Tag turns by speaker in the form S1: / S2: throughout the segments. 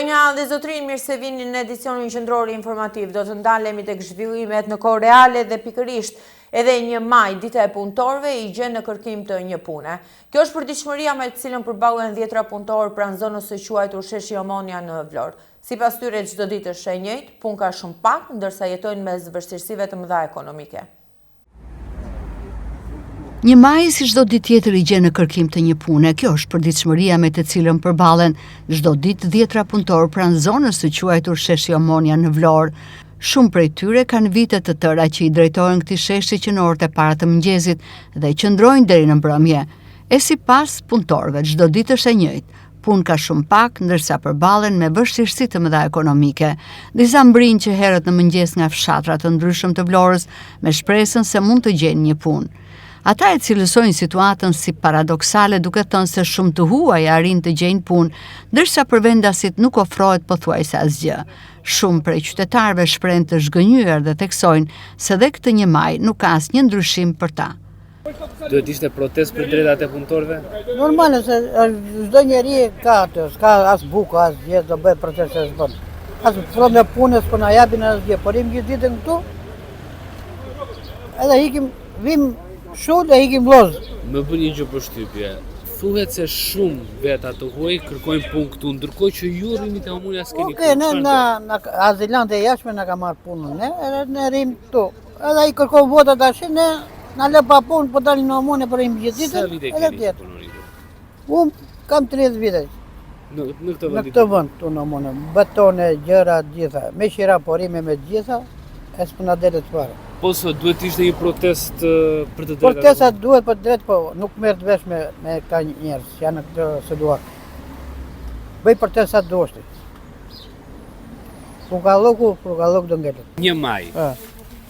S1: Zonja dhe zotërinj, mirë se vini në edicionin qendror informativ. Do të ndalemi tek zhvillimet në kohë reale dhe pikërisht edhe një maj, dita e punëtorëve, i gjen në kërkim të një pune. Kjo është përditshmëria me të cilën përballen dhjetra punëtorë pranë zonës së quajtur Sheshi Omonia në Vlorë. Sipas tyre, çdo ditë është e njëjtë, punë ka shumë pak, ndërsa jetojnë mes vështirësive të mëdha ekonomike.
S2: Një maj si çdo ditë tjetër i gjen në kërkim të një pune. Kjo është përditshmëria me të cilën përballen çdo ditë dhjetra punëtorë pranë zonës së quajtur Sheshi Omonia në Vlorë. Shumë prej tyre kanë vite të tëra që i drejtohen këtij sheshi që në orët e para të mëngjesit dhe qëndrojnë deri në mbrëmje. E sipas punëtorëve, çdo ditë është e njëjtë. Punë ka shumë pak, ndërsa përballen me vështirësi të mëdha ekonomike. Disa mbërrijnë që herët në mëngjes nga fshatra të ndryshëm të Vlorës me shpresën se mund të gjejnë një punë. Ata e cilësojnë situatën si paradoksale duke thënë se shumë të huaj arrijnë të gjejnë punë, ndërsa për vendasit nuk ofrohet pothuajse asgjë. Shumë prej qytetarëve shprehen të zhgënjyer dhe theksojnë se dhe këtë një maj nuk ka asnjë ndryshim për ta.
S3: Duhet ishte protestë për drejtat e punëtorëve?
S4: Normale se çdo njeri e ka atë, s'ka as bukë, as gjë, do bëjë protestë s'bën. As fronte punës po na japin as gjë, po rrim gjithë ditën këtu. Edhe ikim, vim shul e ikim loz.
S3: Më bën një gjë përshtypje. Thuhet se shumë veta të huaj kërkojnë punë këtu, ndërkohë që ju rrini te Omonia s'keni
S4: punë. Okej, ne na na azilantët e jashtme na ka marrë punën ne, edhe ne rrim këtu. Edhe ai kërkon vota tash, ne na lë pa punë, po dalim në Omonia po rrim gjithë ditën.
S3: Sa vite keni që punoni
S4: këtu? Unë kam 30 vite.
S3: Në, në këtë vend?
S4: Në këtë vend, këtu në Omonia. Betone, gjëra, gjitha. Me qira po rrimë me gjitha, e s'po na delet
S3: fare. Po sot duhet të ishte një protestë për të drejtat?
S4: Protesta duhet për të drejtë, po nuk merret vesh me, me këta njerëz, që janë në këtë situatë. Bëj protesta duhesh ti. Fukallëku, fukallëk do
S3: ngelet. Një maj.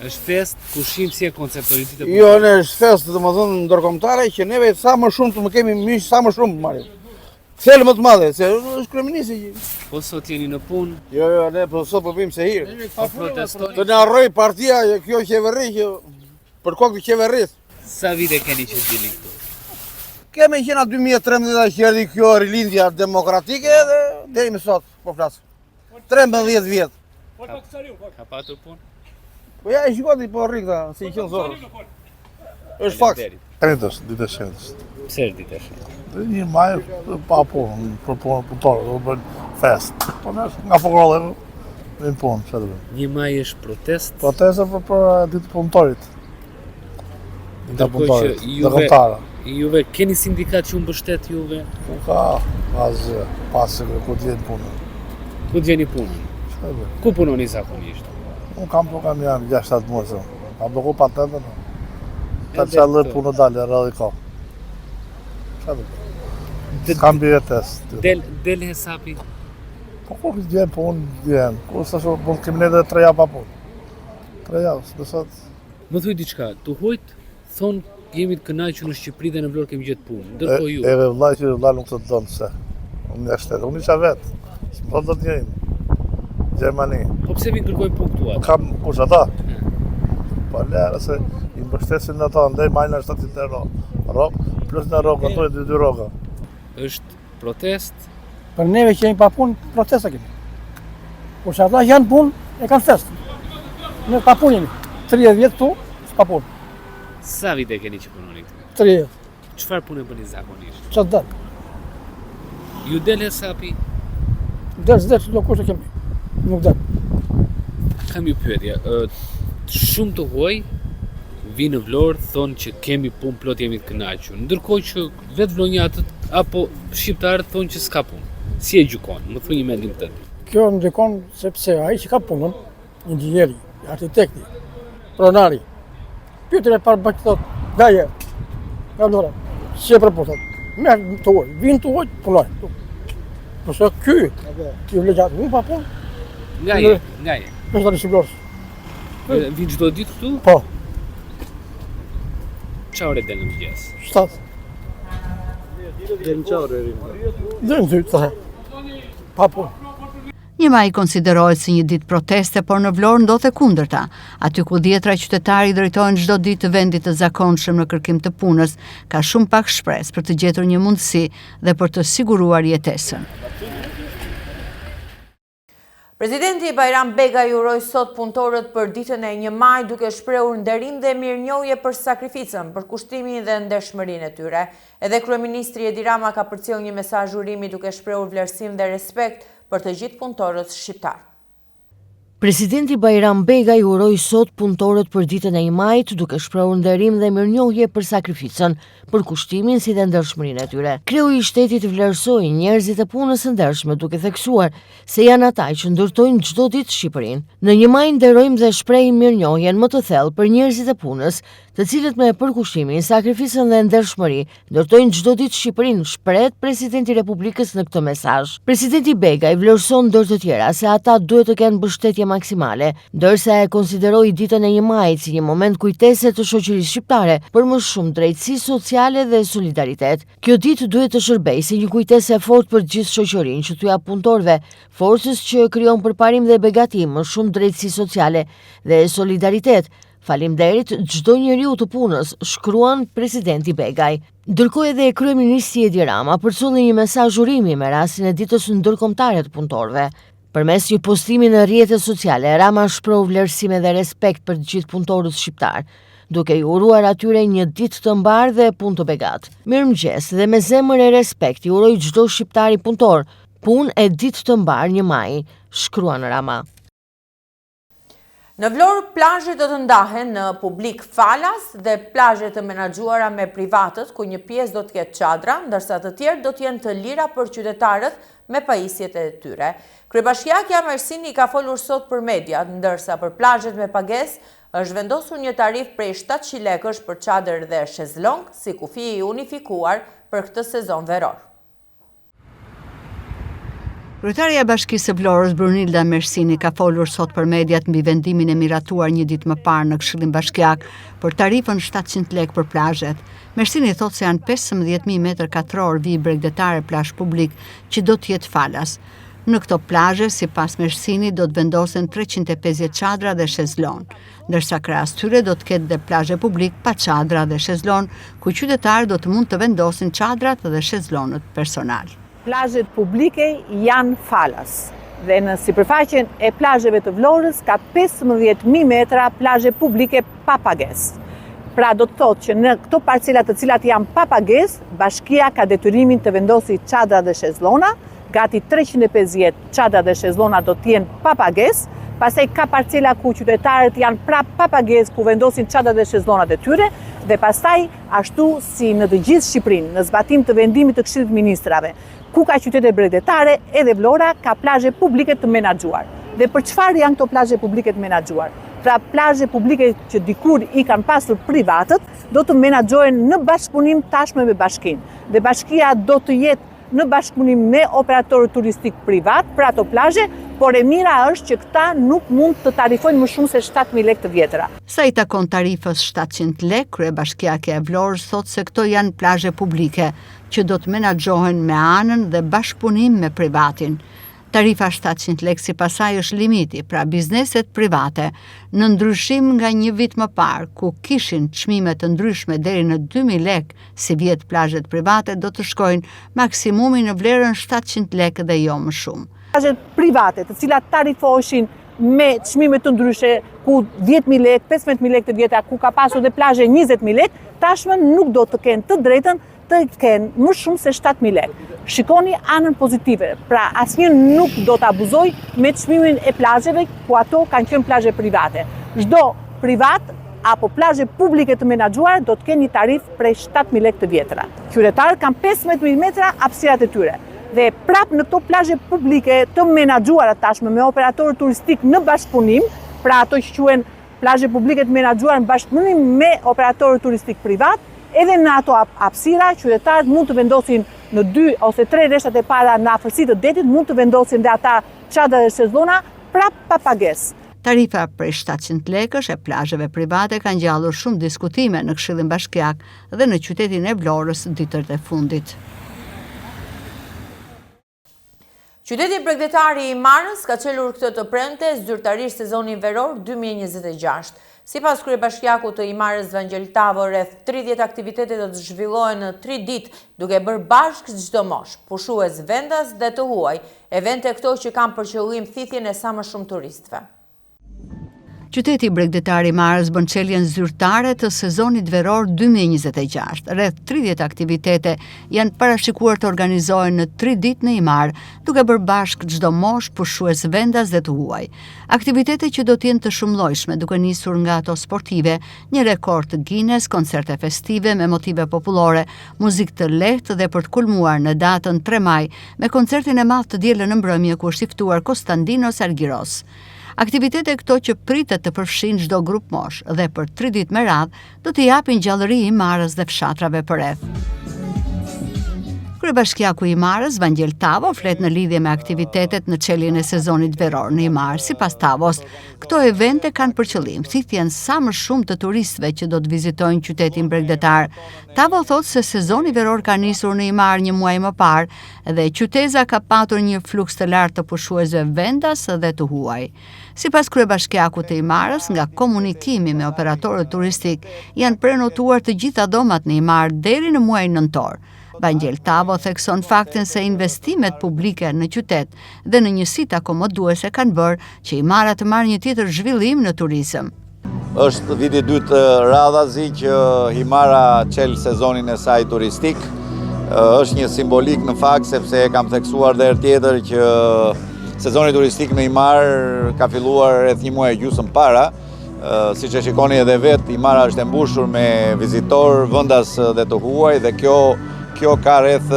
S3: Është festë, pushim si e konceptoni
S5: ditën e Jo, ne është festë, domethënë ndërkombëtare që neve sa më shumë të më kemi miq, sa më shumë marrim. Thelë më të madhe, se është kryeministri
S3: që Po sot jeni në punë?
S5: Jo, jo, ne po sot po bëjmë sehir.
S3: Po protestoni.
S5: Të na rrojë partia që kjo qeveri që për kokë të qeverisë.
S3: Sa vite keni që dilni këtu?
S5: Kemi që nga 2013 që erdhi kjo rilindja demokratike dhe deri më sot po flas. 13 vjet.
S3: Ka, ka patur punë?
S5: Po ja, e shiko ti po rri këta, si i qenë zorrës. Është fakt.
S6: Enjtes, ditë e shenjtë.
S3: Pse është ditë e
S6: shenjtë? Dhe një maj pa punë, për punë, punëtorë, do bëjnë festë. Po ne nga fukarallëku, në punë, çfarë do
S3: bëjmë? Një maj është protestë?
S6: Protestë për, për ditë të punëtorit.
S3: Dita punëtorit, ndërkombëtare. Juve keni sindikatë që ju mbështet
S6: juve? Ku ka, asgjë, pasi ku të gjejmë
S3: punën. Ku të gjeni punën? Ku punoni zakonisht?
S6: Unë kam po kam jam 6-7 muaj se. Kam blloku patentën. Ta ça lloj punë dalë, rrallë ka. Çfarë do bëj? S'kam mbijetesë.
S3: Del, del hesapi?
S6: Po kur të gjen punë, gjen. Kur sa shumë, mund kemi edhe 3 javë pa punë. 3 javë, do sot
S3: Më thuj diçka, të huajt thonë jemi të kënaqur në Shqipëri dhe në Vlorë kemi gjetë punë. Ndërkohë
S6: ju. Edhe vëllai që vëlla nuk të don se. Unë nga shtetë, unë isha vetë. S'më thonë dot njeri. Gjermani.
S3: Po pse vijnë kërkojnë punë këtu
S6: ata? Kam kush ata? Po lëre se i mbështesin ata ndaj marrin 700 euro. Rrogë, plus në rrogë, ato e dy dy rroga.
S3: Është protestë.
S7: Për neve që jemi pa punë, protesta kemi. Kurse ata që janë punë, e kanë festë. Ne pa punë jemi. 30 vjet këtu, pa punë.
S3: Sa vite keni që punoni
S7: këtu? 30.
S3: Çfarë pune bëni zakonisht?
S7: Ça të dalë?
S3: Ju del hesapi?
S7: Del, s'del, çdo kusht e kemi. Nuk del.
S3: Kam një pyetje. Shumë të huaj vijnë në Vlorë, thonë që kemi punë plot jemi të kënaqur. Ndërkohë që Vetë vlonjatët apo shqiptarët thonë që s'ka punë. Si e gjykon? Më thuaj një mendim
S7: tënd. Kjo ndikon sepse ai që ka punën, inxhinieri, arkitekti, pronari, pyetja e parë bëhet thotë, nga je? Nga Vlora. Si e për punë thotë? Merr të huaj, vijnë të huaj, punojnë. Po se ky, ky vlonjat, unë pa
S3: punë. Nga je? Nga
S7: je? Në tani si Vlorës.
S3: Vin çdo ditë këtu?
S7: Po.
S3: Ça ore del në mëngjes?
S7: 7.
S5: Deri në ça ore rrin?
S7: Deri në 2, 3. Pa punë.
S2: Një maj konsiderohet si një ditë proteste, por në Vlorë ndodh e kundërta. Aty ku dhjetra qytetarë i drejtohen çdo ditë vendit të zakonshëm në kërkim të punës, ka shumë pak shpresë për të gjetur një mundësi dhe për të siguruar jetesën.
S1: Presidenti Bajram Begaj uroi sot punëtorët për ditën e 1 majit duke shprehur nderim dhe mirënjohje për sakrificën, përkushtimin dhe ndershmërinë e tyre. Edhe kryeministri Edi Rama ka përcjellë një mesazh urimi duke shprehur vlerësim dhe respekt për të gjithë punëtorët shqiptarë.
S8: Presidenti Bajram Begaj uroi sot punëtorët për ditën e 1 majit duke shprehur nderim dhe mirënjohje për sakrificën, përkushtimin si dhe ndershmërinë e tyre. Kreu i shtetit vlerësoi njerëzit e punës së ndershme duke theksuar se janë ata që ndërtojnë çdo ditë Shqipërinë. Në 1 maj nderojmë dhe shprehim mirënjohjen më të thellë për njerëzit e punës, të cilët me përkushtimin, sakrificën dhe ndershmëri Ndërtojnë çdo ditë Shqipërinë, shprehet Presidenti i Republikës në këtë mesazh. Presidenti Begaj vlerëson ndër të tjera se ata duhet të kenë mbështetje maksimale, ndërsa e konsideroi ditën e 1 majit si një moment kujtese të shoqërisë shqiptare për më shumë drejtësi sociale dhe solidaritet. Kjo ditë duhet të shërbejë si një kujtesë e fortë për gjithë shoqërinë që t'u japë punëtorëve, forcës që krijon përparim dhe begati, më shumë drejtësi sociale dhe solidaritet, Faleminderit çdo njeriu të punës, shkruan presidenti Begaj. Ndërkohë edhe kryeministri Edi Rama përcolli një mesazh urimi me rastin e Ditës Ndërkombëtare të Punëtorëve. Përmes një postimi në rrjetet sociale, Rama shprehu vlerësime dhe respekt për të gjithë punëtorët shqiptarë, duke i uruar atyre një ditë të mbarë dhe punë të begatë. Mirëmëngjes dhe me zemër e respekt i uroj çdo shqiptari punëtor, punë e ditë të mbarë 1 maji, shkruan Rama.
S1: Në Vlorë, plazhet do të ndahen në publik falas dhe plazhe të menaxhuara me privatët, ku një pjesë do të ketë çadra, ndërsa të tjerë do të jenë të lira për qytetarët me pajisjet e tyre. Kryebashkiakja Mersini ka folur sot për mediat, ndërsa për plazhet me pagesë është vendosur një tarifë prej 700 lekësh për çadër dhe shezlong si kufi i unifikuar për këtë sezon veror.
S2: Kryetarja e Bashkisë së Vlorës, Brunilda Mersini, ka folur sot për mediat mbi vendimin e miratuar një ditë më parë në Këshillin Bashkiak për tarifën 700 lekë për plazhet. Mersini thotë se janë 15.000 metër katror vijë bregdetare plazh publik që do të jetë falas. Në këto plazhe, sipas Mersinit, do të vendosen 350 çadra dhe shezlon. Ndërsa krahas tyre do të ketë dhe plazhe publik pa çadra dhe shezlon, ku qytetarët do të mund të vendosin çadrat dhe shezlonët personal.
S9: Plazhet publike janë falas dhe në sipërfaqen e plazheve të Vlorës ka 15.000 metra plazhe publike pa pagesë. Pra do të thotë që në këto parcela të cilat janë pa pagesë, bashkia ka detyrimin të vendosi çadra dhe shezlona, Gati 350 çadra dhe shezlona do të jenë pa pagesë, pastaj ka parcela ku qytetarët janë prapë pa pagesë ku vendosin çadrat dhe shezlonat e tyre dhe pastaj ashtu si në të gjithë Shqipërinë, në zbatim të vendimit të Këshillit të Ministrave, ku ka qytete bregdetare, edhe Vlora ka plazhe publike të menaxhuar. Dhe për çfarë janë këto plazhe publike të menaxhuar? Pra plazhe publike që dikur i kanë pasur privatët, do të menaxhohen në bashkëpunim tashmë me bashkinë. Dhe bashkia do të jetë në bashkëpunim me operatorët turistikë privatë për ato plazhe, por e mira është që këta nuk mund të tarifojnë më shumë se 7.000 lekë të vjetra.
S2: Sa i takon tarifës 700 lekë, kryebashkiakja e Vlorës thotë se këto janë plazhe publike, që do të menaxhohen me anën dhe bashkëpunim me privatin. Tarifa 700 lekë sipas saj është limiti, pra bizneset private, në ndryshim nga një vit më parë, ku kishin çmime të ndryshme deri në 2000 lekë, sivjet plazhet private do të shkojnë maksimumi në vlerën 700 lekë dhe jo më
S9: shumë. Plazhet private, të cilat tarifoheshin me çmime të ndryshe, ku 10.000 lekë, 15.000 lekë të vjetra, ku ka pasur dhe plazhe 20.000 lekë, tashmë nuk do të kenë të drejtën të kenë më shumë se 7.000 lekë. Shikoni anën pozitive, pra asnjë nuk do të abuzojë me çmimin e plazheve ku ato kanë qenë plazhe private. Çdo privat apo plazhe publike të menaxhuar do të kenë një tarifë prej 7.000 lekë të vjetra. Qytetarët kanë 15.000 metra hapësirat e tyre. Dhe prapë në këto plazhe publike të menaxhuara tashmë me operatorë turistikë në bashkëpunim, pra ato që quhen Plazhe publike të menaxhuara në bashkëpunim me operatorët turistikë privatë, edhe në ato hapësira qytetarët mund të vendosin në dy ose tre rreshtat e para në afërsi të detit, mund të vendosin dhe ata çadra dhe shezlona, prapë pa pagesë.
S2: Tarifa prej 700 lekësh e plazheve private ka ngjallur shumë diskutime në Këshillin Bashkiak dhe në qytetin e Vlorës ditët e fundit.
S1: Qyteti bregdetar i Himarës ka çelur këtë të premte zyrtarisht sezonin veror 2026. Sipas kryebashkiakut të Himarës Vangjel Tavo, rreth 30 aktivitete do të zhvillohen në 3 ditë, duke bërë bashkë çdo moshë, pushues vendas dhe të huaj, evente këto që kanë për qëllim thithjen e sa më shumë turistëve.
S2: Qyteti bregdetar i Himarës bën çeljen zyrtare të sezonit veror 2026. Rreth 30 aktivitete janë parashikuar të organizohen në 3 ditë në Himarë, duke bërë bashkë çdo moshë, pushues vendas dhe të huaj. Aktivitete që do të jenë të shumëllojshme, duke nisur nga ato sportive, një rekord Guinness, koncerte festive me motive popullore, muzikë të lehtë dhe për të kulmuar në datën 3 maj me koncertin e madh të dielën në mbrëmje ku është i ftuar Konstantinos Argiros. Aktivitete këto që pritet të përfshijnë çdo grupmoshë dhe për tri ditë me radhë do t'i japin gjallëri Himarës dhe fshatrave përreth. Kryebashkiaku i Himarës, Vangjel Tavo, flet në lidhje me aktivitetet në çeljen e sezonit veror në Himarë. Sipas Tavos, këto evente kanë për qëllim thithjen sa më shumë të turistëve që do të vizitojnë qytetin bregdetar. Tavo thotë se sezoni veror ka nisur në Himarë një muaj më parë dhe qyteza ka patur një fluks të lartë të pushuesve vendas dhe të huaj. Sipas kryebashkiakut të Himarës, nga komunikimi me operatorët turistikë, janë prenotuar të gjitha dhomat në Himarë deri në muajin nëntor. Vangjel Tavo thekson faktin se investimet publike në qytet dhe në njësitë akomoduese kanë bërë që Himara të marrë një tjetër zhvillim në turizëm.
S10: Është viti i dytë radhazi që Himara çel sezonin e saj turistik. Është një simbolikë në fakt, sepse e kam theksuar dhe herë tjetër që sezoni turistik në Himarë ka filluar rreth një muaj e gjysmë para. Siç e shikoni edhe vetë, Himara është e mbushur me vizitorë vendas dhe të huaj dhe kjo Kjo ka rreth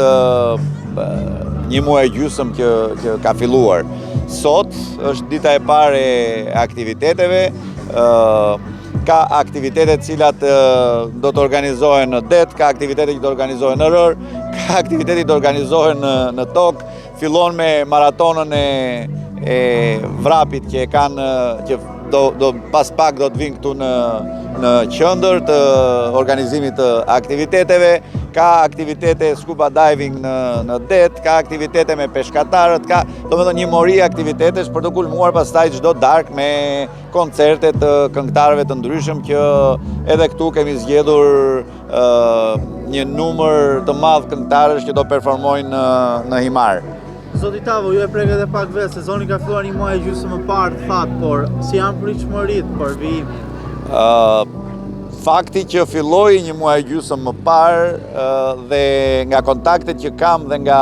S10: një muaj e gjysmë që, që ka filluar. Sot është dita e parë e aktiviteteve, ka aktivitete të cilat do të organizohen në det, ka aktivitete që do të organizohen në rërë, ka aktivitete që do të organizohen në, në tokë, Fillon me maratonën e e vrapit që e kanë që do do pas pak do të vinë këtu në në qendër të organizimit të aktiviteteve, ka aktivitete scuba diving në në det, ka aktivitete me peshkatarët, ka domethënë një mori aktivitetesh për të kulmuar pastaj çdo darkë me koncerte të këngëtarëve të ndryshëm që edhe këtu kemi zgjedhur një numër të madh këngëtarësh që do performojnë në, në Himarë.
S11: Zoti Tavo, ju e prekët edhe pak vetë, sezoni ka filluar një muaj e gjysmë më parë, thatë, por si janë pritshmëritë për vijimin?
S10: Uh, fakti që filloi një muaj e gjysmë më parë uh, dhe nga kontaktet që kam dhe nga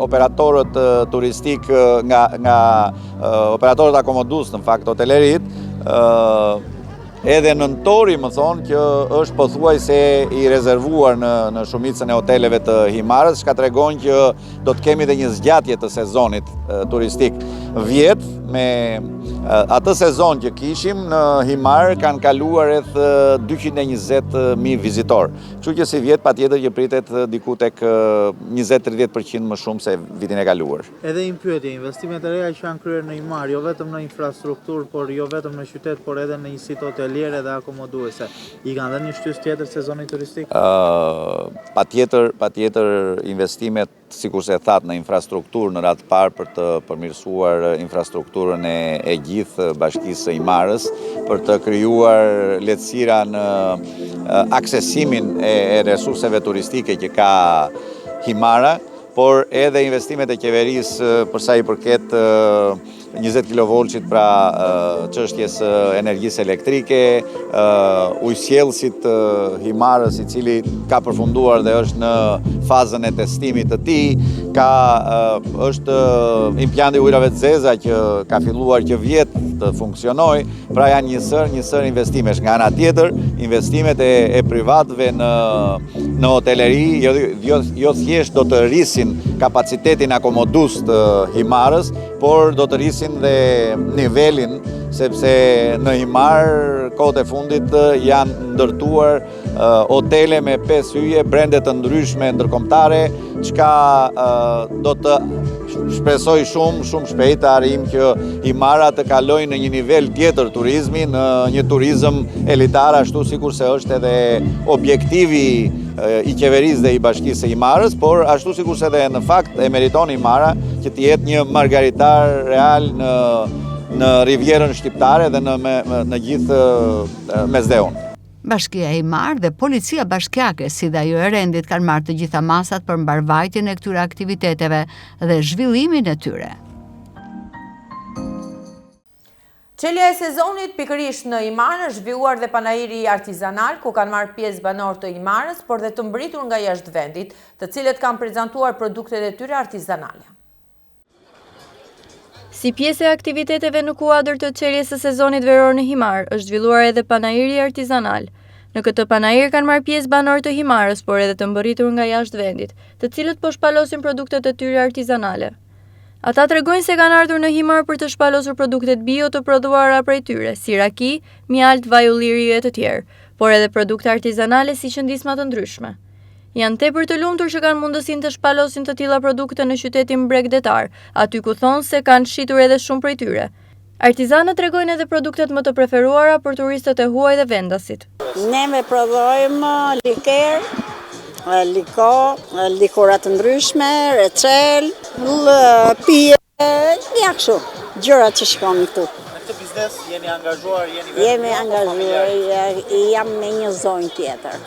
S10: operatorët turistikë, nga, nga uh, operatorët akomodues në fakt hoteleritë, uh, Edhe nëntori më thonë që është pothuajse i rezervuar në, në shumicën e hoteleve të Himarës, çka tregon që do të kemi dhe një zgjatje të sezonit turistik. Vjet, me atë sezon që kishim në Himarë kanë kaluar rreth 220.000 vizitorë. Kështu që sivjet patjetër që pritet diku tek 20-30% më shumë se vitin e kaluar.
S11: Edhe një pyetje, investimet e reja që janë kryer në Himarë, jo vetëm në infrastrukturë, por jo vetëm në qytet, por edhe në njësitë hoteliere dhe akomoduese, i kanë dhënë një shtysë tjetër sezonit turistik?
S10: Patjetër, patjetër investimet, sikurse e thatë, në infrastrukturë në radhë të parë për të përmirësuar infrastrukturën e, e gjithë bashkisë së Himarës, për të krijuar lehtësira në aksesimin e, e resurseve turistike që ka Himara, por edhe investimet e qeverisë për sa i përket 20 kilovoltshit pra çështjes së energjisë elektrike, ujësjellësit të Himarës i cili ka përfunduar dhe është në fazën e testimit të tij, ka është impianti i ujërave të zeza që ka filluar që vjet të funksionojë, Pra janë një sërë, një sërë investimesh. Nga ana tjetër, investimet e, e privatëve në, në hoteleri, jo, jo, jo thjesht do të rrisin kapacitetin akomodues të Himarës, por do të rrisin dhe nivelin, sepse në Himarë, kohët e fundit janë ndërtuar hotele me 5 yje, brende të ndryshme ndërkombëtare, çka do të shpresoj shumë, shumë shpejt të arrijmë që Himara të kalojë në një nivel tjetër turizmi, në një turizëm elitar, ashtu sikurse është edhe objektivi i qeverisë dhe i bashkisë së Himarës, por ashtu sikurse edhe në fakt e meriton Himara që të jetë një margaritar real në në rivierën shqiptare dhe në në gjithë Mesdheun.
S2: Bashkia Himarë dhe Policia Bashkiake si dhe ajo e Rendit kanë marrë të gjitha masat për mbarëvajtjen e këtyre aktiviteteve dhe zhvillimin e tyre.
S1: Çelja e sezonit pikërisht në Himarë është zhvilluar dhe panairi artizanal ku kanë marrë pjesë banorë të Himarës, por dhe të mbërritur nga jashtë vendit, të cilët kanë prezantuar produktet e tyre artizanale.
S12: Si pjesë e aktiviteteve në kuadër të çeljes së sezonit veror në Himarë, është zhvilluar edhe panairi artizanal. Në këtë panair kanë marrë pjesë banorë të Himarës, por edhe të mbërritur nga jashtë vendit, të cilët po shpalosin produktet e tyre artizanale. Ata tregojnë se kanë ardhur në Himarë për të shpalosur produktet bio të prodhuara prej tyre, si raki, mjaltë, vaj ulliri e të tjerë, por edhe produkte artizanale si qëndisma të ndryshme. Janë tepër të lumtur që kanë mundësinë të shpalosin të tilla produkte në qytetin bregdetar, aty ku thonë se kanë shitur edhe shumë prej tyre. Artizanët tregojnë edhe produktet më të preferuara për turistët e huaj dhe vendasit.
S13: Neve prodhojmë liker, liko, likora të ndryshme, reçel, pije. Ja kështu, gjërat që shikoni
S11: këtu. Në këtë biznes jeni angazhuar, jeni vetëm?
S13: Jemi angazhuar, jam me një zonjë tjetër.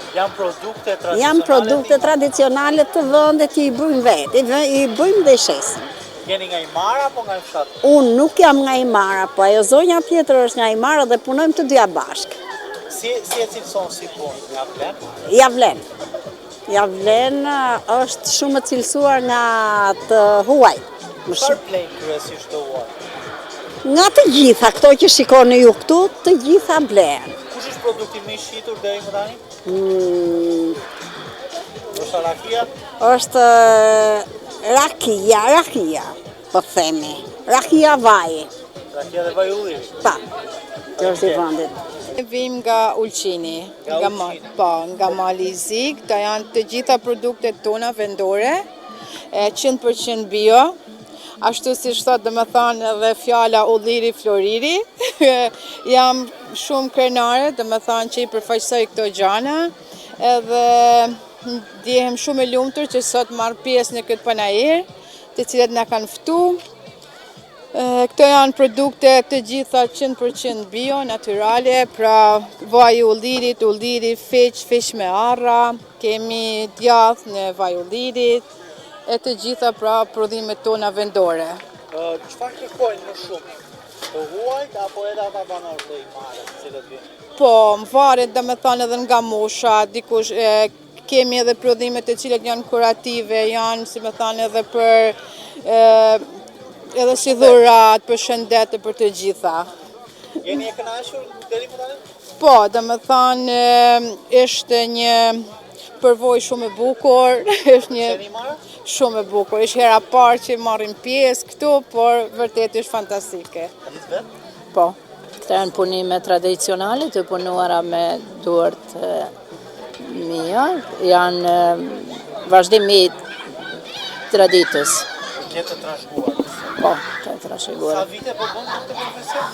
S11: Janë produkte tradicionale?
S13: Janë produkte tradicionale të vendit që i bëjmë vetë, i bëjmë dhe i shesim.
S11: Jeni nga Himara apo nga fshat?
S13: Unë nuk jam nga Himara, po ajo zonja tjetër është nga Himara dhe punojmë të dyja
S11: bashkë. Si, si e cilëson si punë, ia
S13: vlen? Ia vlen. Ia vlen, është shumë e cilësuar nga të
S11: huajt. Çfarë blejnë kryesisht të
S13: huajt? Nga të gjitha, këto që shikoni ju këtu, të gjitha
S11: blejnë. Kush është produkti më i shitur deri më tani? Mm. Është rakia?
S13: Është rakia, rakia. Po themi, rakia
S11: vaji. Rakia dhe vaj ulliri?
S13: Pa, kjo është i vendit.
S14: Vim nga Ulqini, nga, po, nga Mali i Zi, këto janë të gjitha produktet tona vendore, 100% bio, ashtu siç thotë domethënë edhe fjala ulliri floriri, jam shumë krenare, domethënë që i përfaqësoj këto gjana, edhe ndjehem shumë e lumtur që sot marr pjesë në këtë panair, të cilët na kanë ftu. Këto janë produkte të gjitha 100% bio, natyrale, pra vaj ullirit, ulliri, fiq, fiq me arra, kemi djath në vaj ullirit, e të gjitha pra prodhimet tona
S11: vendore. Çfarë kërkojnë më shumë? Të huajt apo edhe ata banorë të Himarës, të cilët
S14: vijnë? Po, më varet domethënë edhe nga mosha, dikush Kemi edhe prodhime të cilat janë kurative, janë, si me thanë, edhe për, edhe si dhuratë, për shëndet e për të gjitha.
S11: Jeni e kënaqur deri më
S14: tani? Po, domethanë, ishte një përvojë shumë e bukur, është një shumë e bukur, është hera parë që marrim pjesë këtu, por vërtet është fantastike.
S11: Po.
S15: Këto janë punime tradicionale të punuara me duart mia, janë vazhdim i traditës.
S11: Ke të trashëguar?
S15: Po, të trashëguar.
S11: Sa vite po bën në këtë profesion?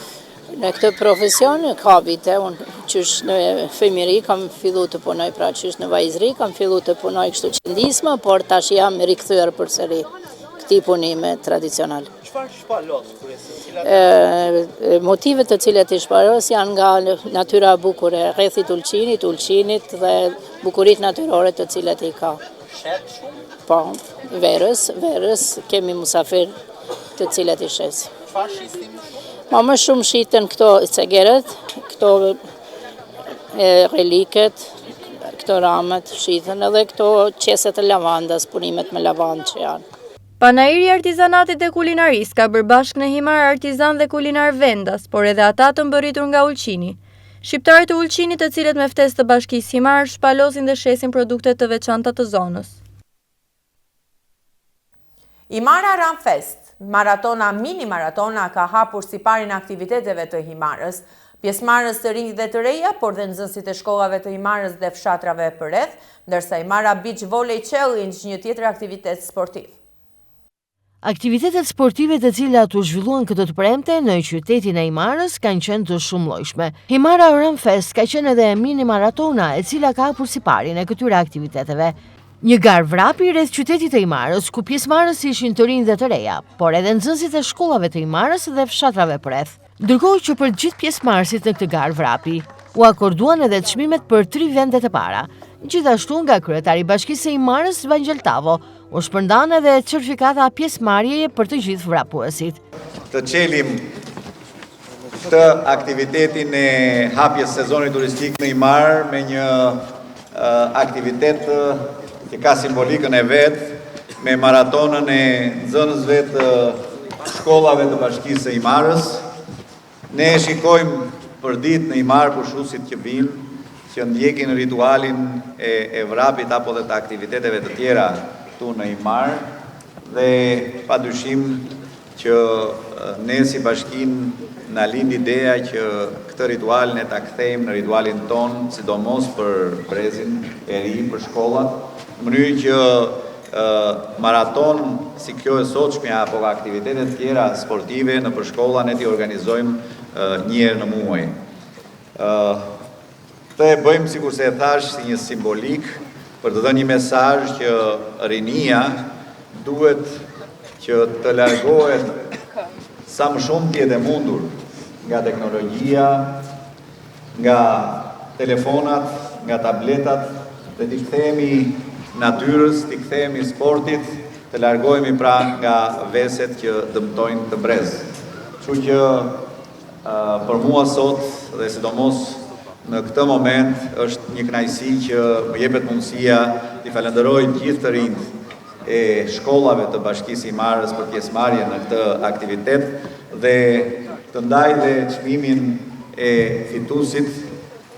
S15: Në këtë profesion ka vite, unë qysh në fëmijëri kam fillu të punoj, pra qysh në vajzëri kam fillu të punoj kështu qëndisma, por tash jam rikthyer përsëri këtij punimi tradicional.
S11: Çfarë shpalos
S15: kryesisht? Motivet të cilat i shpalos janë nga natyra e bukur e rrethit Ulqinit, Ulqinit dhe bukuritë natyrore të cilat i
S11: ka. Shet shumë?
S15: Po, verës, verës kemi musafir të cilat i
S11: shesim. Çfarë shisni
S15: më shumë? Ma më shumë shiten këto cegeret, këto reliket, këto ramet shiten edhe këto qeset e lavandës, punimet me lavandë që janë.
S12: Panairi i artizanatit dhe kulinarisë ka bërë bashkë në Himarë artizanë dhe kulinarë vendas, por edhe ata të mbërritur nga Ulqini. Shqiptarë të Ulqinit të cilët me ftesë të Bashkisë Himarë shpalosin dhe shesin produkte të veçanta të zonës.
S1: Himara Run Fest, maratona mini maratona ka hapur siparin e aktiviteteve të Himarës. Pjesëmarrës të rinj dhe të reja, por dhe nxënësit e shkollave të Himarës dhe fshatrave përreth, ndërsa Himara Beach Volley Challenge, një tjetër aktivitet sportiv.
S8: Aktivitetet sportive të cilat u zhvilluan këtë të premte në qytetin e Himarës kanë qenë të shumëllojshme. Himara Run Fest ka qenë edhe mini maratona e cila ka hapur siparin e këtyre aktiviteteve. Një garë vrapi rreth qytetit të Himarës, ku pjesëmarrës ishin të rinj dhe të reja, por edhe nxënësit e shkollave të Himarës dhe fshatrave përreth. Ndërkohë që për gjithë pjesëmarrësit në këtë garë vrapi, u akorduan edhe çmimet për tri vendet e para. Gjithashtu nga kryetari i Bashkisë së Himarës, Vangjel Tavo, u shpërndanë edhe certifikata pjesëmarrjeje për të gjithë vrapuesit.
S10: Të çelim këtë aktivitetin e hapjes së sezonit turistik në Himarë me një aktivitet që ka simbolikën e vet me maratonën e nxënësve të shkollave të Bashkisë së Himarës. Ne e shikojmë përditë në Himarë pushuesit që vijnë, që ndjekin ritualin e, e vrapit apo dhe të aktiviteteve të tjera këtu në Himarë dhe pa dyshim që ne si bashki na lind ideja që këtë ritual ne ta kthejmë në ritualin tonë, sidomos për brezin e ri, për shkollat, në mënyrë që maratonë si kjo e sotshmja apo aktivitete të tjera sportive nëpër shkolla ne t'i organizojmë një herë në muaj. Këtë e bëjmë sikurse e thashë si një simbolikë për të dhënë një mesazh që rinia duhet që të largohet sa më shumë të jetë e mundur nga teknologjia, nga telefonat, nga tabletat dhe t'i kthehemi natyrës, t'i kthehemi sportit, të largohemi pra nga veset që dëmtojnë këtë brez. Kështu që Për mua sot dhe sidomos në këtë moment është një kënaqësi që më jepet mundësia t'i falënderoj gjithë të rinjtë e shkollave të Bashkisë së Himarës për pjesëmarrjen në këtë aktivitet dhe të ndaj dhe çmimin e fituesit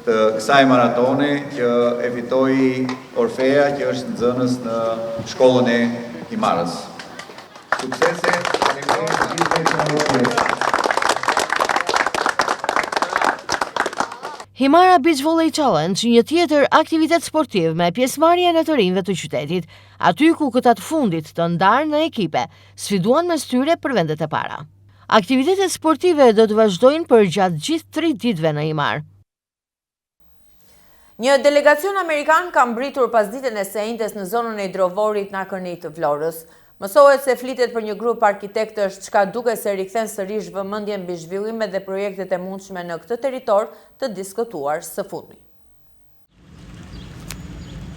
S10: të kësaj maratone që e fitoi Orfea që është nxënës në shkollën e Himarës. Suksese, faleminderit të gjithëve që morët pjesë.
S8: Himara Beach Volley Challenge, një tjetër aktivitet sportiv me pjesëmarrjen e të rinjve të qytetit, aty ku këta të fundit të ndarë në ekipe, sfiduan mes tyre për vendet e para. Aktivitetet sportive do të vazhdojnë përgjatë gjithë tri ditëve në Himarë.
S1: Një delegacion amerikan ka mbërritur pasditen e së enjtes në zonën e hidrovorit në Akërni të Vlorës. Mësohet se flitet për një grup arkitektësh çka duket se rikthen sërish vëmendjen mbi zhvillimet dhe projektet e mundshme në këtë territor të diskutuar së fundmi.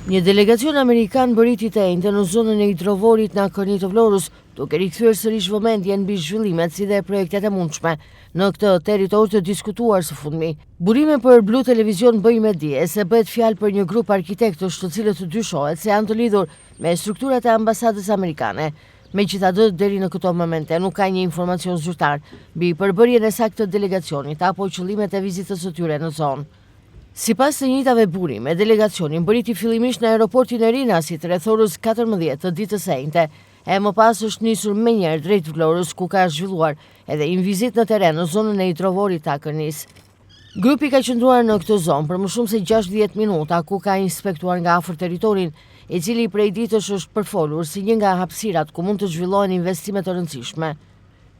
S8: Një delegacion amerikan mbërriti të enjten në zonën e hidrovorit në Akërni të Vlorës, duke rikthyer sërish vëmendjen mbi zhvillimet si dhe projektet e mundshme në këtë territor të diskutuar së fundmi. Burime për Blu Televizion bëjnë me dije se bëhet fjalë për një grup arkitektësh të cilët dyshohet se janë të lidhur me strukturat e ambasadës amerikane. Megjithatë, deri në këto momente nuk ka një informacion zyrtar mbi përbërjen e saktë të delegacionit apo qëllimet e vizitës së tyre në zonë. Sipas të njëjtave burime, delegacioni mbërriti fillimisht në aeroportin e Rinasit rreth orës 14 të ditës së enjte, e më pas është nisur menjëherë drejt Vlorës ku ka zhvilluar edhe një vizitë në terren në zonën e hidrovorit të Akërnisë. Grupi ka qëndruar në këtë zonë për më shumë se 60 minuta, ku ka inspektuar nga afër territorin, i cili prej ditësh është përfolur si një nga hapësirat ku mund të zhvillohen investime të rëndësishme.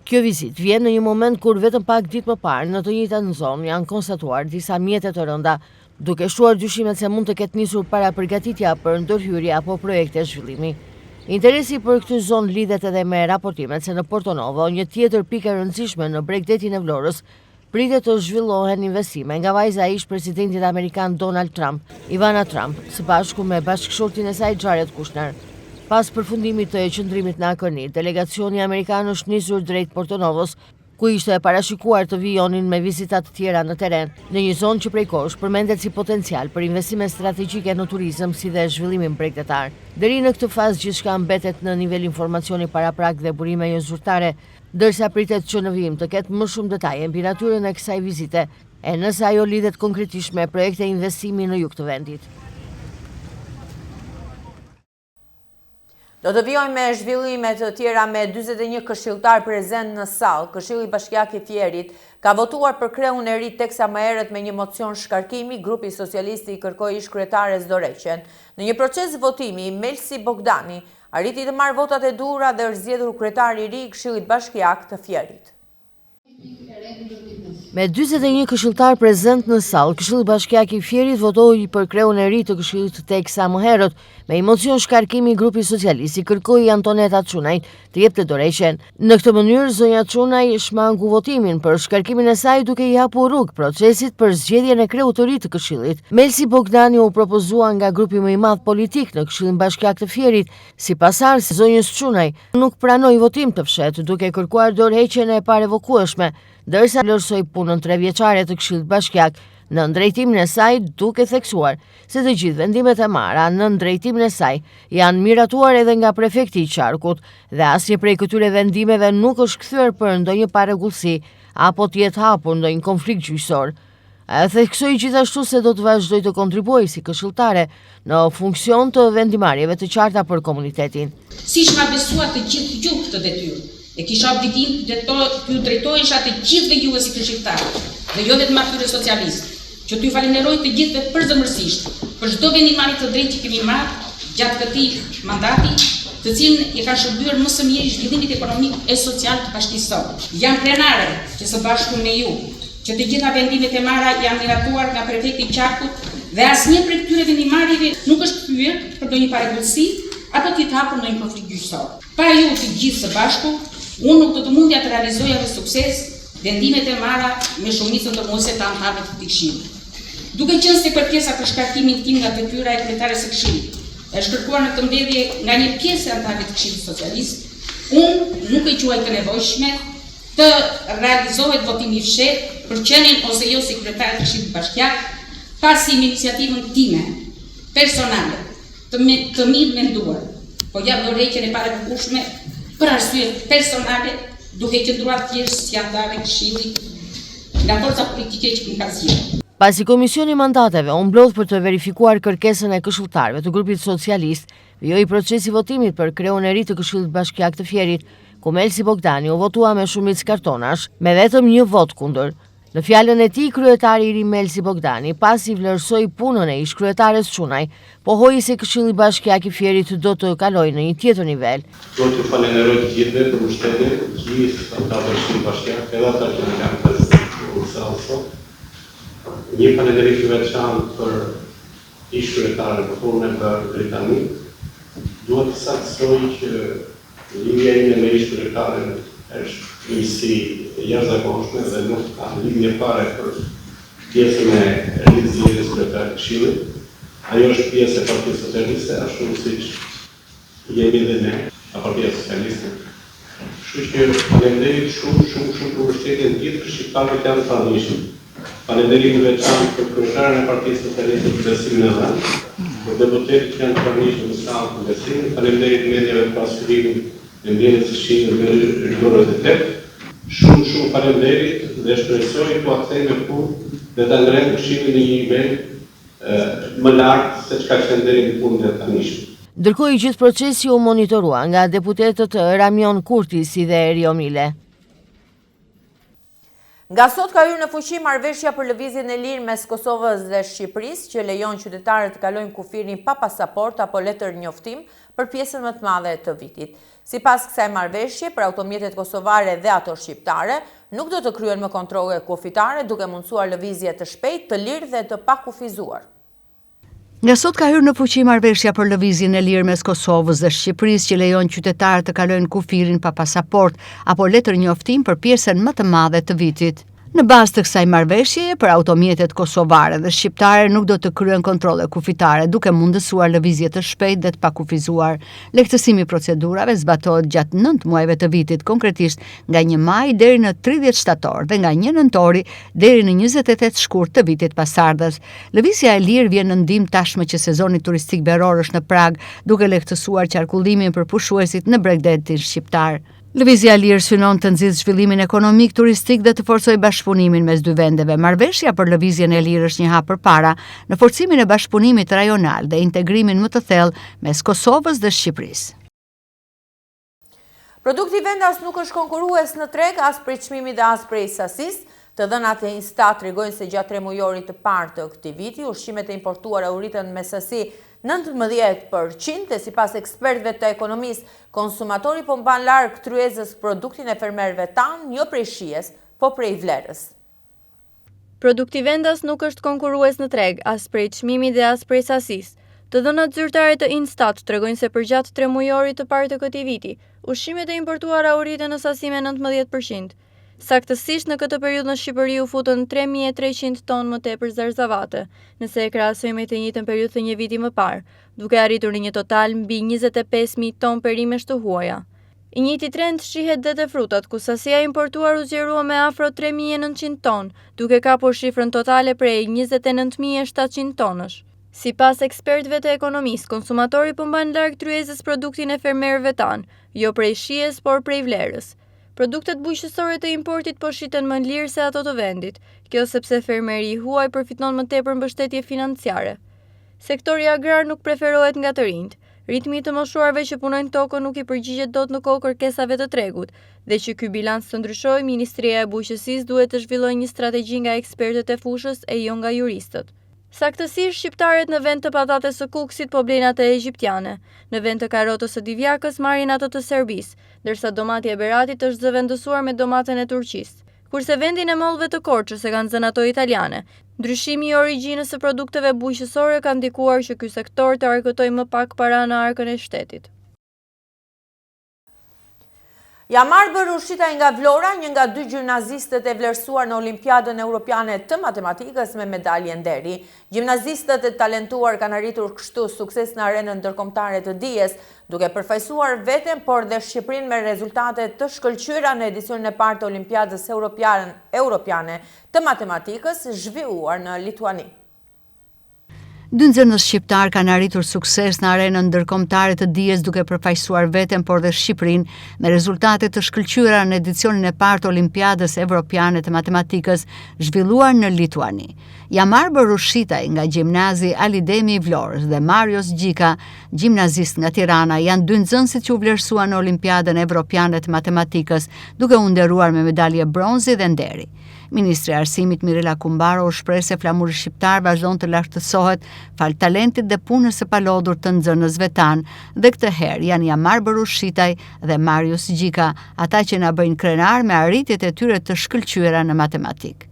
S8: Kjo vizitë vjen në një moment kur vetëm pak ditë më parë në të njëjtën zonë janë konstatuar disa mjete të rënda, duke shtuar dyshimet se mund të ketë nisur parapërgatitja për ndërhyrje apo projekte zhvillimi. Interesi për këtë zonë lidhet edhe me raportimet se në Porto Novo, një tjetër pikë e rëndësishme në bregdetin e Vlorës, Pritet të zhvillohen investime nga vajza e ish-presidentit amerikan Donald Trump, Ivana Trump, së bashku me bashkëshortin e saj Jared Kushner. Pas përfundimit të qëndrimit në Akërni, delegacioni amerikan është nisur drejt Porto Novos, ku ishte parashikuar të vijonin me vizita të tjera në terren, në një zonë që prej kohësh përmendet si potencial për investime strategjike në turizëm si dhe zhvillimin bregdetar. Deri në këtë fazë gjithçka mbetet në nivel informacioni paraprak dhe burime jozyrtare, Ndërsa pritet që në vijim të ketë më shumë detaje mbi natyrën e kësaj vizite, e nëse ajo lidhet konkretisht me projekte investimi në jug të vendit.
S1: Do të vijojmë me zhvillime të tjera me 41 këshilltarë prezent në sallë. Këshilli Bashkiak i Fierit ka votuar për kreun e ri teksa më herët me një mocion shkarkimi, grupi socialist i kërkoi ish-kryetares dorëheqjen. Në një proces votimi, Melsi Bogdani arriti të marrë votat e duhura dhe është zgjedhur kryetari i ri i Këshillit Bashkiak të Fierit.
S8: Me 41 këshilltarë prezent në sallë, Këshilli Bashkiak i Fierit votoi për kreun e ri të Këshillit teksa më herët, me një mocion shkarkimi grupi socialist i kërkoi Antoneta Çunajt të jepte dorëheqjen. Në këtë mënyrë, zonja Çunaj shmangu votimin për shkarkimin e saj duke i hapur rrugë procesit për zgjedhjen e kreut të ri të Këshillit. Melsi Bogdani u propozua nga grupi më i madh politik në Këshillin Bashkiak të Fierit, si pasardhës i zonjës Çunaj, nuk pranoi votim të fshehtë, duke kërkuar dorëheqjen e parevokueshme, ndërsa vlerësoi punën trevjeçare të Këshillit Bashkiak nën drejtimin e saj, duke theksuar se të gjithë vendimet e marra nën drejtimin e saj janë miratuar edhe nga prefekti i qarkut dhe asnjë prej këtyre vendimeve nuk është kthyer për ndonjë parregullsi apo të jetë hapur ndonjë konflikt gjyqësor. Ajo theksoi gjithashtu se do të vazhdojë të kontribuojë si këshilltare në funksion të vendimmarrjeve të qarta për komunitetin.
S16: Siç ma besuat të gjithë ju këtë detyrë, e kisha obligim t'ju drejtohesha të gjithëve juve si këshilltare dhe jo vetëm atyre socialistë, që t'ju falenderoj të gjithëve përzemërsisht për çdo vendimmarrje të drejtë që kemi marrë gjatë këtij mandati, të cilin i ka shërbyer më së miri zhvillimit ekonomik e social të bashkisë sonë. Jam krenare që së bashku me ju, që të gjitha vendimet e marra janë miratuar nga prefekti i qarkut dhe asnjë prej këtyre vendimmarrjeve nuk është kthyer për ndonjë parregullsi apo të jetë hapur ndonjë konflikt gjyqësor. Pa ju të gjithë së bashku, unë nuk do të mundja të realizoja me sukses vendimet e marra me shumicën dërmuese të anëtarëve të këtij këshilli. Duke qenë se kërkesa për shkarkimin tim nga detyra e kryetares së këshillit është kërkuar në këtë mbledhje nga një pjesë e anëtarëve të Këshillit Socialist, unë nuk e quaj të nevojshme Të realizohet votimi i fshehtë për qenien ose jo si kryetare të Këshillit Bashkiak, pasi me iniciativën time personale të të mirëmenduar, po jap dorëheqjen e parevokueshme për arsye personale, duke qëndruar thjesht si anëtare e Këshillit nga forca politike që më ka zgjedhur.
S8: Pasi Komisioni i Mandateve u mblodh për të verifikuar kërkesën e këshilltarëve të grupit socialist, Vijoi procesi i votimit për kreun e ri të Këshillit Bashkiak të Fierit, ku Melsi Bogdani u votua me shumicë kartonash, me vetëm një votë kundër. Në fjalën e tij, kryetari i ri Melsi Bogdani, pasi vlerësoi punën e ish-kryetares Çunaj, pohoi se Këshilli Bashkiak i Fierit do të kalojë në një tjetër nivel.
S17: Dua t'ju falenderoj të gjithëve për mbështetjen, të gjithë anëtarët e Këshillit Bashkiak, edhe ata që nuk janë prezent në sallë sot. Një falënderim të veçantë për Ish-kryetaren për punën e bërë deri tani, dua të saktësoj që lidhja ime me ish-kryetaren është miqësi e jashtëzakonshme dhe nuk ka lidhje fare për pjesën e rizgjedhjes kryetare të Këshillit. Ajo është pjesë e Partisë Socialiste, ashtu siç Jemi dhe ne, nga Partia Socialiste. Kështu që faleminderit shumë, shumë, shumë për mbështetjen të gjithë shqiptarëve që janë të pranishëm. Falënderim i veçantë për kryetaren e Partisë Socialiste për besimin e dhënë, për deputetët që janë të pranishëm në sallë për besimin, faleminderit mediave për pasqyrimin e mbledhjes së Këshillit me rigorozitet. Shumë, shumë faleminderit dhe shpresoj t'ua kthej me punë dhe ta ngremë Këshillin në një nivel më lart se ç'ka qenë deri në fundin e tanishëm.
S8: Ndërkohë i gjithë procesi u monitorua nga deputetët Ramion Kurti si dhe Erjo Mile.
S1: Nga sot ka hyrë në fuqi marrëveshja për lëvizjen e lirë mes Kosovës dhe Shqipërisë, që lejon qytetarët të kalojnë kufirin pa pasaportë apo letërnjoftim për pjesën më të madhe të vitit. Sipas kësaj marrëveshje, për automjetet kosovare dhe ato shqiptare, nuk do të kryhen më kontrolle kufitare, duke mundësuar lëvizje të shpejtë, të lirë dhe të pakufizuar.
S2: Nga sot ka hyrë në fuqi marrëveshja për lëvizjen e lirë mes Kosovës dhe Shqipërisë që lejon qytetarët të kalojnë kufirin pa pasaportë apo letërnjoftim për pjesën më të madhe të vitit. Në bazë të kësaj marrëveshjeje, për automjetet kosovare dhe shqiptare nuk do të kryhen kontrolle kufitare, duke mundësuar lëvizje të shpejtë dhe të pakufizuar. Lehtësimi i procedurave zbatohet gjatë 9 muajve të vitit, konkretisht nga 1 maj deri në 30 shtator dhe nga 1 nëntori deri në 28 shkurt të vitit pasardhës. Lëvizja e lirë vjen në ndihmë tashmë që sezoni turistik veror është në prag, duke lehtësuar qarkullimin për pushuesit në bregdetin shqiptar. Lëvizja e lirë synon të nxisë zhvillimin ekonomik, turistik dhe të forcojë bashkëpunimin mes dy vendeve. Marrëveshja për lëvizjen e lirë është një hap përpara në forcimin e bashkëpunimit rajonal dhe integrimin më të thellë mes Kosovës dhe Shqipërisë.
S1: Produkti vendas nuk është konkurrues në treg as prej çmimit dhe as prej sasisë. Të dhënat e Instat tregojnë se gjatë tremujorit të parë të këtij viti, ushqimet e importuara u rritën me sasi 19 për qind dhe sipas ekspertëve të ekonomisë, konsumatori po mban larg tryezës produktin e fermerëve tanë, jo prej shijes, po prej vlerës.
S12: Produkti vendas nuk është konkurrues në treg, as prej çmimit dhe as prej sasisë. Të dhënat zyrtare të Instat tregojnë se përgjatë tremujorit të parë të këtij viti, ushqimet e importuara u rritën në sasi me 19 për qind. Saktësisht në këtë periudhë në Shqipëri u futën 3300 tonë më tepër zarzavate, nëse e krahasojmë me të njëjtën periudhë të një viti më parë, duke arritur në një total mbi 25000 tonë perimesh të huaja. I njëjti trend shihet dhe te frutat, ku sasia e importuar u zgjerua me afro 3900 tonë, duke kapur shifrën totale prej 29700 tonësh. Sipas ekspertëve të ekonomisë, konsumatori po mban larg tryezës produktin e fermerëve tanë, jo prej shijes, por prej vlerës. Produktet bujqësore të importit po shiten më lirë se ato të vendit, kjo sepse fermeri i huaj përfiton më tepër mbështetje financiare. Sektori agrar nuk preferohet nga të rinjtë. Ritmi i të moshuarve që punojnë tokën nuk i përgjigjet dot në kohë kërkesave të tregut, dhe që ky bilanc të ndryshojë, Ministria e Bujqësisë duhet të zhvillojë një strategji nga ekspertët e fushës e jo nga juristët. Saktësisht, shqiptarët në vend të patates së Kukësit po blejnë atë egjiptiane, në vend të karotës së Divjakës marrin atë të Serbisë, ndërsa domatja e Beratit është zëvendësuar me domaten e Turqisë. Kurse vendin e mollëve të Korçës e kanë zënë ato italiane. Ndryshimi i origjinës së produkteve bujqësore ka ndikuar që ky sektor të arkëtojë më pak para në arkën e shtetit.
S1: Jamarbër Rushitaj nga Vlora, një nga dy gjimnazistët e vlerësuar në Olimpiadën Europiane të Matematikës me medalje nderi. Gjimnazistët e talentuar kanë arritur kështu sukses në arenën ndërkombëtare të dijes, duke përfaqësuar veten por dhe Shqipërinë me rezultate të shkëlqyera në edicionin e parë të Olimpiadës Europiane të Matematikës, zhvilluar në Lituani.
S2: Dy nxënës shqiptarë kanë arritur sukses në arenën ndërkombëtare të dijes duke përfaqësuar veten por dhe Shqipërinë me rezultate të shkëlqyera në edicionin e parë të Olimpiadës Evropiane të Matematikës zhvilluar në Lituani. Jamarbër Rushitaj nga gjimnazi Ali Demi i Vlorës dhe Marius Gjika, gjimnazist nga Tirana, janë dy nxënësit që u vlerësuan në Olimpiadën Evropiane të Matematikës, duke u nderuar me medalje bronzi dhe nderi. Ministrja e Arsimit Mirela Kumbaro u shpreh se flamuri shqiptar vazhdon të lartësohet falë talentit dhe punës së palodhur të nxënësve tanë dhe këtë herë janë Jamarbër Rushitaj dhe Marius Gjika, ata që na bëjnë krenarë me arritjet e tyre të shkëlqyera në matematikë.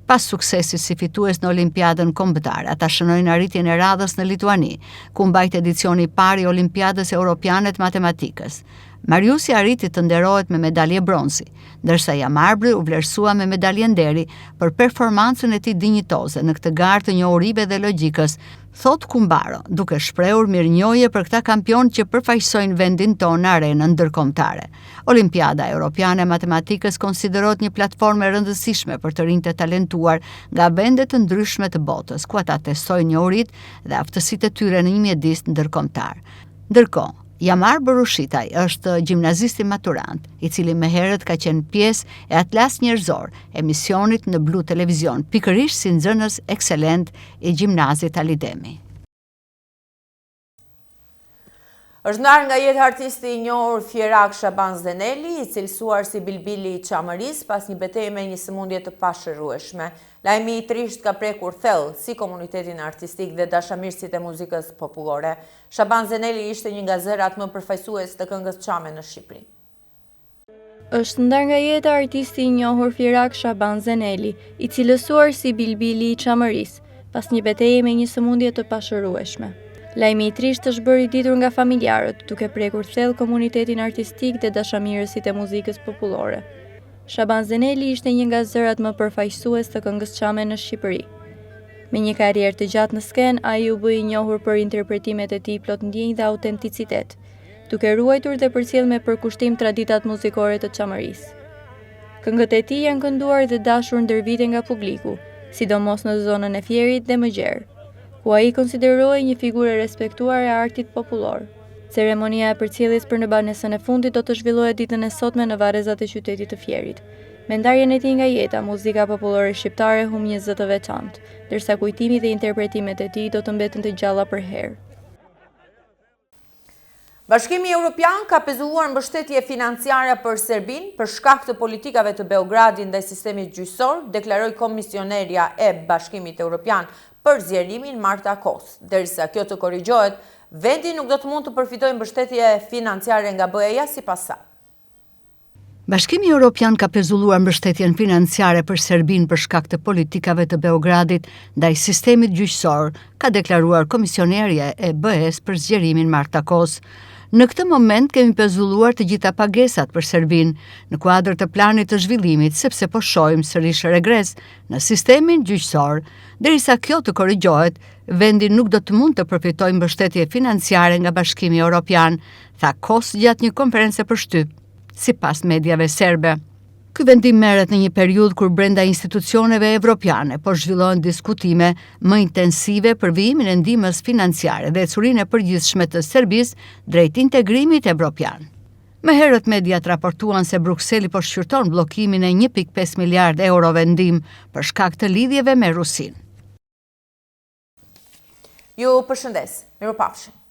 S2: Pas suksesit si fitues në Olimpiadën Kombëtare, ata shënojnë arritjen e radhës në Lituani, ku u mbajt edicioni i parë i Olimpiadës Europiane të Matematikës. Mariusi arriti të nderohet me medalje bronzi, ndërsa Jamarbri u vlerësua me medalje nderi për performancën e tij dinjitoze në këtë garë të njohurive dhe logjikës, thotë Kumbaro, duke shprehur mirënjohje për këta kampionë që përfaqësojnë vendin tonë në arenën ndërkombëtare. Olimpiada Europiane e Matematikës konsiderohet një platformë e rëndësishme për të rinjtë e talentuar nga vende të ndryshme të botës, ku ata testojnë njohuritë dhe aftësitë e tyre në një mjedis ndërkombëtar. Ndërkohë, Jamarbër Rushitaj është gjimnazisti maturant, i cili më herët ka qenë pjesë e Atlas Njerëzor, emisionit në Blu Televizion, pikërisht si nxënës ekselent i gjimnazit Ali Demi.
S1: Është ndarë nga jeta artisti i njohur fierak Shaban Zeneli, i cilësuar si bilbili i Çamërisë pas një beteje me një sëmundje të pashërueshme. Lajmi i trishtë ka prekur thellë si komunitetin artistik dhe dashamirësit e muzikës popullore. Shaban Zeneli ishte një nga zërat më përfaqësues të këngës çame në Shqipëri.
S12: Është ndarë nga jeta artisti i njohur fierak Shaban Zeneli, i cilësuar si Bilbili i Çamërisë, pas një beteje me një sëmundje të pashërueshme. Lajmi i trishtë është bërë i ditur nga familjarët, duke prekur thellë komunitetin artistik dhe dashamirësit e muzikës popullore. Shaban Zeneli ishte një nga zërat më përfaqësues të këngës çame në Shqipëri. Me një karrierë të gjatë në skenë, ai u bë i njohur për interpretimet e tij plot ndjenjë dhe autenticitet. duke ruajtur dhe përcjellë me përkushtim traditat muzikore të Çamërisë. Këngët e tij janë kënduar dhe dashur ndër vite nga publiku, sidomos në zonën e Fierit dhe më gjerë, ku ai konsiderohej një figurë e respektuar e artit popullor. Ceremonia e përcjelljes për në banesën e fundit do të zhvillohet ditën e sotme në varrezat e qytetit të Fierit. Me ndarjen e tij nga jeta, muzika popullore shqiptare humb një zë të veçantë, ndërsa kujtimi dhe interpretimet e tij do të mbeten të gjalla përherë.
S1: Bashkimi Europian ka pezulluar mbështetje financiare për Serbinë për shkak të politikave të Beogradit ndaj sistemit gjyqësor, deklaroi komisionerja e Bashkimit Europian për zgjerimin Marta Kos. Derisa kjo të korrigjohet, vendi nuk do të mund të përfitojë mbështetje financiare nga BE-ja sipas saj.
S2: Bashkimi Europian ka pezulluar mbështetjen financiare për Serbinë për shkak të politikave të Beogradit ndaj sistemit gjyqësor, ka deklaruar komisionerja e BE-së për zgjerimin Marta Kos. Në këtë moment kemi pezulluar të gjitha pagesat për Serbinë në kuadër të planit të zhvillimit, sepse po shohim sërish regres në sistemin gjyqësor. Derisa kjo të korrigjohet, vendi nuk do të mund të përfitojë mbështetje financiare nga Bashkimi Europian, tha Kos gjatë një konference për shtyp, sipas mediave serbe. Ky vendim merret në një periudhë kur brenda institucioneve evropiane po zhvillohen diskutime më intensive për vijimin e ndihmës financiare dhe ecurinë e përgjithshme të Serbisë drejt integrimit evropian. Më herët mediat raportuan se Brukseli po shqyrton bllokimin e 1.5 miliard eurove ndihmë për shkak të lidhjeve me Rusinë.
S1: Ju përshëndes. Mirupafshim.